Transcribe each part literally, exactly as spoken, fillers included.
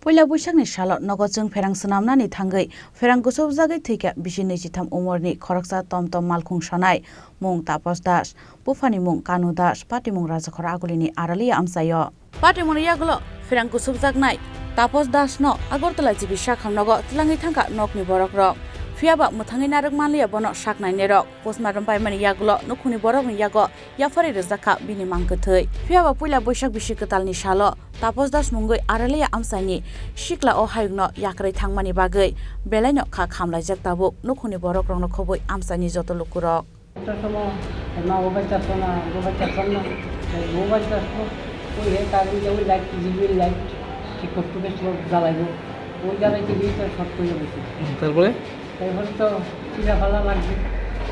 Puila Boisakni salo nogo chwng pherang swnamnani thangwi pherang kuchukjagwi thwikha bisi nwichitham umorni khoroksa tom tom malkhung sanai mung Tapos Das, buphani mung Kanu Das, patimung Rajakhor Agulini Aralia amchaio. Patimungni yagulo pherang kuchukjaknai Tapos Dasno Agartala G B sakhang nogo twlangwi thangkha nokni borokrok. Phiyaba mwthangwi narwk manliya bono saknainairok. Postmortem paimani yagulo nukhungni borokni yago yapharwi rwjakha bini mang kwthwi. Phiyaba puila Boisak bisi kwtalni salo Tapos Das mungwi Aralia amchaini sikla o hayungno yakarwi thangmani bagwi belaino kha khamlaijak tabuk nukhungni borokrokno khobwi amchaini joto lukurok. একটা সময় মা বাবা চাচ্ছ না, বাবা চাচ্ছ না, বাবা চাচ্ছ, ওই হে তার ওই যে ওই লাইট, বিজুলির লাইট ঠিক করতে গেছিল, জ্বালাইবো, ওই জ্বালাইতে গিয়ে তো শর্ট করে গেছে। তারপরে? তারপরে তো চিল্লাফাল্লা লাগছে।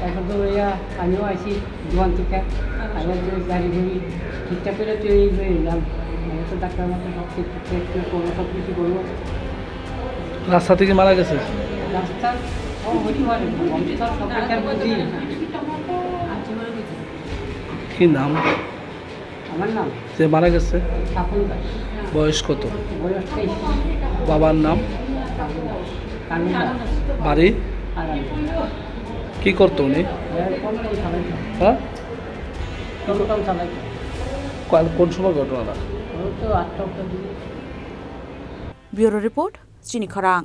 এখন তো ওইয়া আমিও আইছি দোকান থেকে, আবার যে গাড়ি ঘুড়ি ঠিকঠাক করে তৈরি হয়ে এলাম। আমি তো ডাক্তার মতো সব কিছু চেক করবো, সব কিছু করবো। রাস্তা থেকে মারা গেছে? রাস্তা, ও হতে পারে, আমি তো আর সব কিছু আর বুঝি না। কি নাম? আমার নাম? যে মারা গেছে? স্বপন দাস। বয়স কত? বয়স তেইশ। বাবার নাম? কালু দাস। কালু দাস। বাড়ি? আগামী। কি করতো উনি? এ, টমটম চালাইতো। হ্যাঁ? টমটম চালাইতো। কাল কোন সময় ঘটনাটা? ও তো আটটা অব্দি। Bureau report, Chini Khorang.